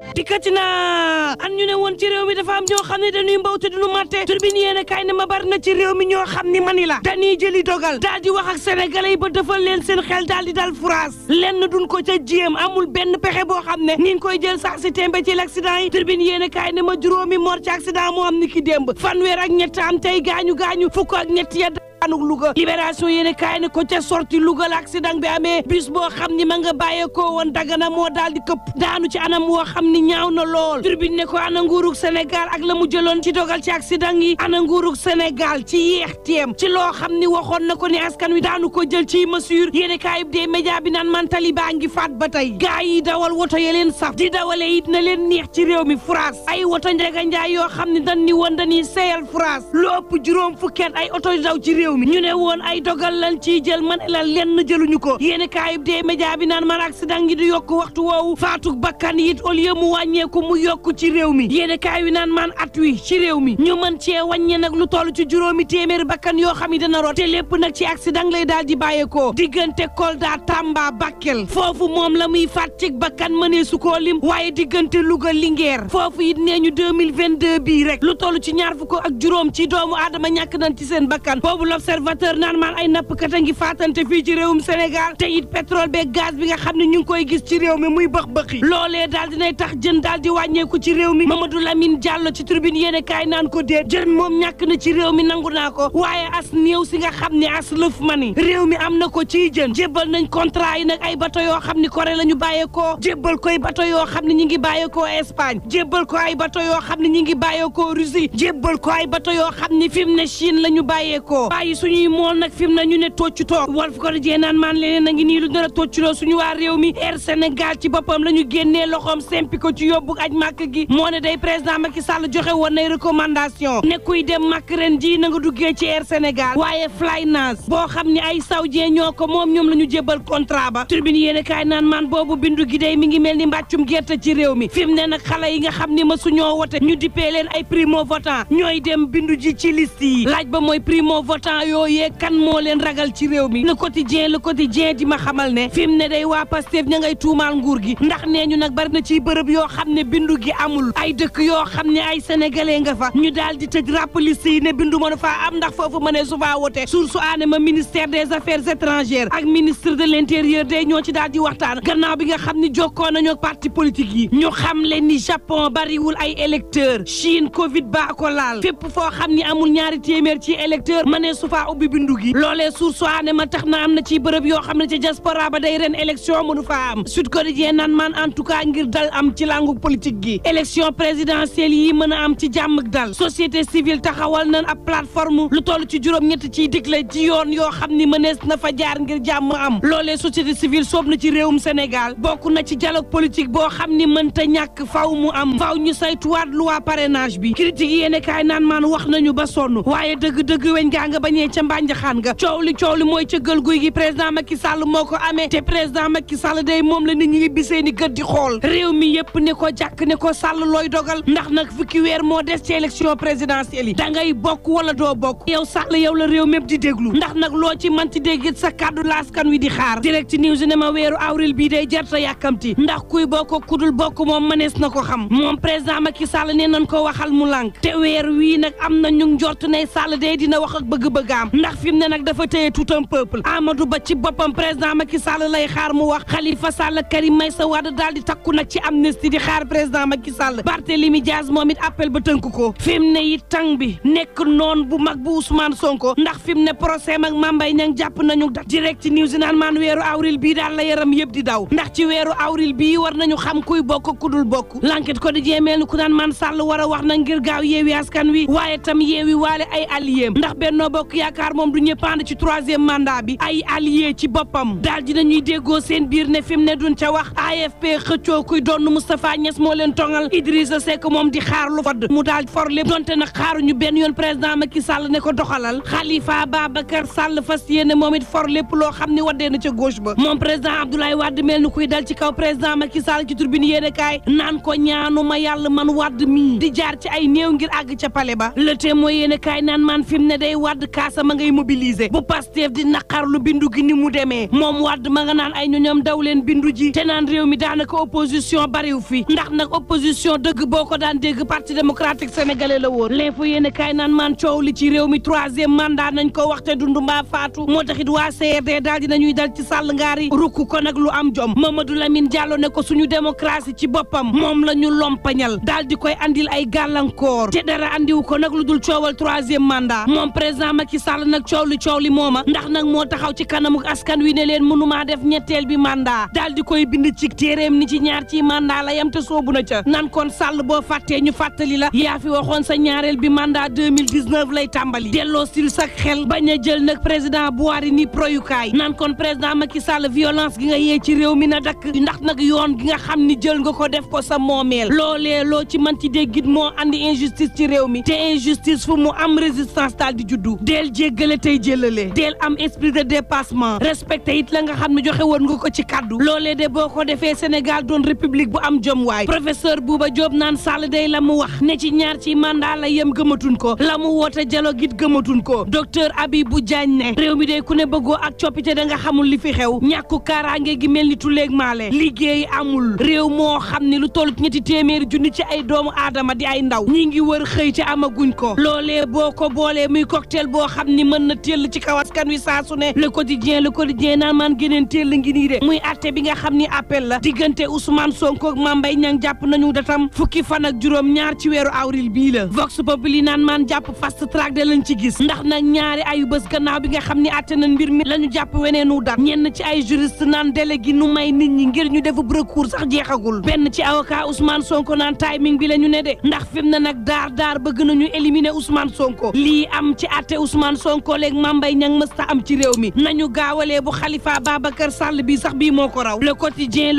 dikkati na an ñu ne woon ci réew mi dafa am ñoo xam ne dañuy mbaw te duñu matte turbine yéen kaay ne ma bari na ci réew mi ñoo xam ni mani la dañuy jëli dogal daal di wax ak sénégalais yi ba defal leen seen xel daal di dal France lenn duñ ko ca jéem amul benn pexe boo xam ne ni ngi koy jël sax si tembe ci l'accident yi turbine yéen kaay ne ma juróomi mort ci accident moo am ni ki démb fanweer ak ñett am tey gaañu fukk ak ñett ya anuk Louga libération yéene kaay ne ko ca sorti Louga la accident bi amee bus boo xam ni ma nga bàyyeekoo woon Dagana moo daal di këpp daanu ci anam woo xam ni ñaaw na lool turbine ne ko ana nguurug Sénégal ak la mu jëloon ci dogal ci accident yi ana nguurug Sénégal ci yeex teem ci loo xam ni waxoon na ko ni askan wi daanu ko jël ci mesure yéene kaay bi dee média bi naan man tali baa ngi faat ba tey gaa yi dawal woto ya leen saf di dawale it na leen neex ci réew mi France ay woto njega njaay yoo xam ne dañ ni woon dañuy seeyal France lu ëpp juróom fukkeet ay oto daw ci réew ñu ne woon ay dogal lan ciy jël man la lenn jëluñu ko yéen kaayub dee média bi naan man accident gi di yokk waxtu woowu faatu bakkan it au lieu mu wàññeeku mu yokk ci réew mi yéen kaay wi naan man at wi ci réew mi ñu mën cee wàññe nag lu toll ci juróomi téeméeri bakkan yoo xam ne dana rot te lépp nag ci accident lay daal di bàyyeekoo diggante Kolda Tamba Bakel foofu moom la muy faat ci bakkan mënee su koo lim waaye diggante Louga Linguère foofu it nee ñu 2022 bii rek lu toll ci ñaar fukk ak juróom ci doomu aadama ñàkk nañ ci seen bakkan boobu l'observateur naan maan ay nappkat a ngi faatante fii ci réewum Sénégal te it pétrole beeg gaz bi nga xam ne ñu ngi koy gis ci réew mi muy bëx-bëxi loolee daal dinay tax jën daal di wàññeeku ci réew mi Mamadou Lamine Diallo ci tribune yéene kaay naan ko déet jën moom ñàkk na ci réew mi nangu naa ko waaye as néew si nga xam ne as lëf mani réew mi am na ko ciy jën jébbal nañ contrat yi nag ay bato yoo xam ni Corée la ñu bàyyeekoo jébbal koy bato yoo xam ne ñi ngi bàyyeekoo Espagne jébbal ko ay bato yoo xam ne ñi ngi bàyyeekoo Russie jébbal ko ay bato yoo xam ne fi mu ne Chine la ñu bàyyeekoo bàyyi suñuy mool nag fi mu ne ñu ne toccu toog Walf Quotidien naan maan leneen a ngi nii lu nar a tocculoo suñu waa réew mi Air Sénégal ci boppam la ñu génnee loxoom sempi ko ci yóbbu aj màkk gi moo ne day président Macky Sall joxe woon nay recommandation ne kuy dem màkk ren ji na nga duggee ci Air Sénégal waaye Flynas boo xam ne ay saoudien ñoo ko moom ñoom la ñu jébbal contrat ba Tribune yéene kaay naan maan boobu bindu gi day mi ngi mel ni mbàccum gerte ci réew mi fi mu ne nag xale yi nga xam ne ma suñoo wote ñu dippee leen ay primo votant ñooy dem bindu ji ci liste yi laaj ba mooy primo votant yooyee kan moo leen ragal ci réew mi le quotidien di ma xamal ne fi mu ne day waa Pastef ña ngay tuumaal nguur gi ndax nee ñu nag bari na ci bërëb yoo xam ne bindu gi amul ay dëkk yoo xam ne ay sénégalais nga fa ñu daal di tëj ràpp liste yi ne bindu mën a faa am ndax foofu mënee su faa wote source aane ma ministère des affaires étrangères ak ministre de l'intérieur day ñoo ci daal di waxtaan gannaaw bi nga xam ne jokkoo nañu ak parti politique yi ñu xam leen ni Japon bariwul ay électeurs Chine Covid baa ko laal fépp foo xam ni amul ñaari téeméer ci électeur mënee su faa ubbi bindu gi loolee source aane ma tax na am na ci bërëb yoo xam ne ci diaspora ba day ren élection mënu faa am Sud Quotidien naan man en tout cas ngir dal am ci langu politique gi élection présidentielle yi mën a am ci jàmm ak dal société civile taxawal nañ ab plateforme lu toll ci juróom-ñett ciy digle ci yoon yoo xam ni mënees na fa jaar ngir jàmm am loolee société civile soob na ci réewum Sénégal bokk na ci dialogue politique boo xam ni mënta ñàkk faw mu am faw ñu saytuwaat loi parrainage bi critique yi yéene kaay naan maan wax nañu ba sonn waaye dëgg-dëgg weñ gaa nga bañee ca mbànjaxaan nga coow li mooy cëggal guy gi président Macky Sall moo ko amee te président Macky Sall day moom la nit ñi bisee ni gët di xool réew mi yëpp ne ko jàkk ne ko Sall looy dogal ndax nag fukki weer moo des ci élection présidentielle yi da ngay bokk wala doo bokk yow Sall yow la réew mépp di déglu ndax nag loo ci manti déggit sa kàddu laaskan wi di xaar direct news ne ma weeru avril bii day jarta yàkkamti ndax kuy bokk kudul bokk moom mënees na ko xam moom président Macky Sall ne nañ ko waxal mu lànk te weer wii nag am na ñu njort ne Sall day dina wax ak bëgg-bëggaam ndax fi mu ne nag dafa téye tout un peuple Amadou Ba ci boppam président Macky Sall lay xaar mu wax Khalifa Sall Karim Meïssa Wade daal di takku nag ci amnistie di xaar président Macky Sall Barthélémy Dias moom it appel ba tënk ko fi mu ne it tàng bi nekk noon bu mag bu Ousmane Sonko ndax fi mu ne procès ak Mame Mbaye Niang jàpp nañu da direct news naan maan weeru avril bii daal la yaram yëpp di daw ndax ci weeru avril bii war nañu xam kuy bokk ku dul bokk l'enquête ko di jéemeel ni ku naan man Sall war a wax na ngir gaaw yeewi askan wi waaye tam yeewi waale ay alliés ndax Benno Bokk Yaakaar moom du ñëppand ci troisième mandat bi ay alliés ci boppam daal dinañuy déggoo seen biir ne fi mu ne duñ ca wax AFP xëccoo kuy doon Moustapha Niass moo leen tongal Idrissa Seck moom di xaar lu fadd mu daal for lépp donte nag xaaruñu benn yoon président Macky Sall ne ko doxalal Khalifa Babacar Sall fas yéene moom it for lépp loo xam ni waddee na ca gauche ba moom président Abdoulaye Wade mel ni kuy dal ci kaw président Macky Sall ci turbine yéene kaay naan ko ñaanuma yàlla man Wade mii di jaar ci ay néew ngir àgg ca pale ba le Témoin yéene kaay naan man fi mu ne day Wade kaasa ma ngay mobiliser bu Pastef di naqarlu bindu gi ni mu demee moom Wade ma nga naan ay ñoñom daw leen bindu ji te naan réew mi daanaka opposition bariw fi ndax nag opposition dëgg boo ko daan dégg parti démocratique sénégalais la woon l'info yéene kaay naan maan coow li ci réew mi 3e mandat nañ ko waxte dundu mbaa faatu moo taxit waa CRD daal dinañuy dal ci sàll ngaar yi rukk ko nag lu am jom Mamadou Lamine Diallo ne ko suñu démocratie ci boppam moom la ñu lompañal daal di koy andil ay gàllankoor te dara andiwu ko nag lu dul coowal 3e mandat moom président Macky Sall nag coow li mooma ndax nag moo taxaw ci kanamu askan wi ne leen mënumaa def ñetteel bi mandat daal di koy bind ci téeréem ni ci ñaar ci mandat la yam te soobu na ca nan kon Sall boo fàttee ñu fàttali la yaa fi waxoon sa ñaareel bi mandat 2019 lay tàmbali delloo sil sak xel bañ a jël nag président Buhari ni proyukaay nan kon président Macky Sall violence gi nga yee ci réew mi na dakk ndax nag yoon gi nga xam ni jël nga ko def ko sa moomeel loolee loo ci mën ci déggit moo andi injustice ci réew mi te injustice fu mu am résistance daal di juddu deel jéggale tey jëlale deel am esprit de dépassement respecté it la nga xam ne joxe woon nga ko ci kaddu loolee de boo ko defee Sénégal doon république bu am jom waay professeur Bouba Diop naan Sall day la mu wax ne ci ñaar ci mandat la yem gëmatuñ ko la mu woote dialogue it gëmatuñ ko docteur Abibou Diagne ne réew mi de ku ne bëggoo ak coppite da nga xamul li fi xew ñàkku kaaraange gi mel ni tuleeg maale liggéey amul réew moo xam ne lu toll ñetti téeméeri junni ci ay doomu aadama di ay ndaw ñi ngi wër xëy te amaguñ ko loolee boo ko boolee muy cocktail boo xam ni mën na teel ci kaw askan wi saa su ne le quotidien naan maan geneen teel ngi nii de muy atte bi nga xam ni appel la diggante Ousmane Sonko ak Mame Mbaye Niang jàpp nañu datam fukki fan ak juróom ñaar ci weeru avril bii la Vox Populi naan maan jàpp fast track de lañ ci gis ndax nag ñaari ayu bés gannaaw bi nga xam ni atte nañ mbir mi la ñu jàpp weneenu dat ñenn ci ay juriste naan délai gi nu may nit ñi ngir ñu defu recours sax jeexagul benn ci avocat Ousmane Sonko naan timing bi la ñu ne de ndax fi mu ne nag daar bëgg nañu éliminer Ousmane Sonko lii am ci atte Ousmane Sonko léegi Mame Mbaye Niang mësta am ci réew mi nañu gaawalee bu Khalifa Babacar Sall bi sax bii moo ko raw le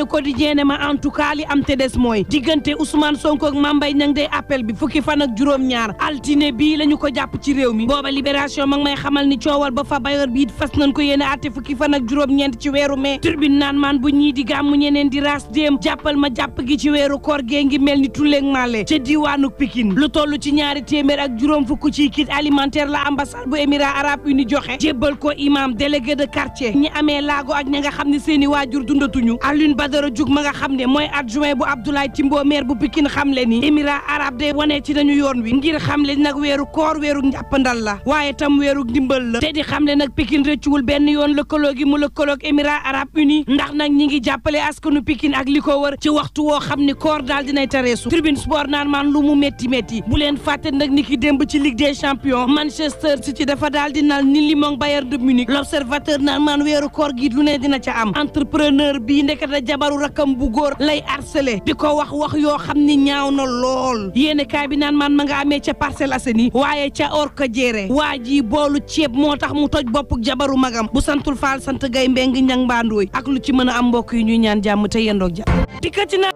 quotidien ne ma en tout cas li am te des mooy diggante Ousmane Sonko ak Mame Mbaye Niang day appel bi fukki fan ak juróom-ñaar altine bii la ñu ko jàpp ci réew mi booba libération mag may xamal ni coowal ba fa bayor bi it fas nañ ko yéene atte fukki fan ak juróom-ñeent ci weeru mai turbine naan maan bu ñii di gàmmu ñeneen di ras déem jàppal ma jàpp gi ci weeru koor gee ngi mel ni tulleeg maale ca diwaanu Pikine lu toll ci ñaari téeméer ak juróom fukk ci kit alimentaire la ambassade bu Émirats arabes unis joxe jébbal ko imam délégué de quartier ñi amee laago ak ña nga xam ne seeni waajur dundatuñu Alioune Badara Diouf ma nga xam ne mooy adjoint bu Abdoulaye Timbo maire bu Pikine xam le ni Émirats arabes de wane ci nañu yoon wi ngir xam le nag weeru koor weeru njàppandal la waaye tam weeru ndimbal la te di xam le nag Pikine rëccuwul benn yoon lëkkaloo gi mu lëkkaloog Émirats arabes unis ndax nag ñi ngi jàppale askanu Pikine ak li ko wër ci waxtu woo xam ni koor daal dinay tareesu Tribune Sport naan maan lu mu métti bu leen fàtte nag ni ki démb ci Ligue des champions Manchester City dafa daal di nal ni Lyon Bayern de Munich l'observateur naan maan weeru koor gi lu ne dina ca am entrepreneur bii ndekete jabaru rakam bu góor lay harcelé di ko wax yoo xam ni ñaaw na lool yéene kaay bi naan maan ma nga amee ca Parcelles Assainies waaye ca Orka Jéré waa ji boolu ceeb moo tax mu toj bopp jabaru magam bu santul Faal sant Gay Mbeng Ñang Mbandooy ak lu ci mën a am mbokk yi ñuy ñaan jàmm te yendoog jàmm dikkati na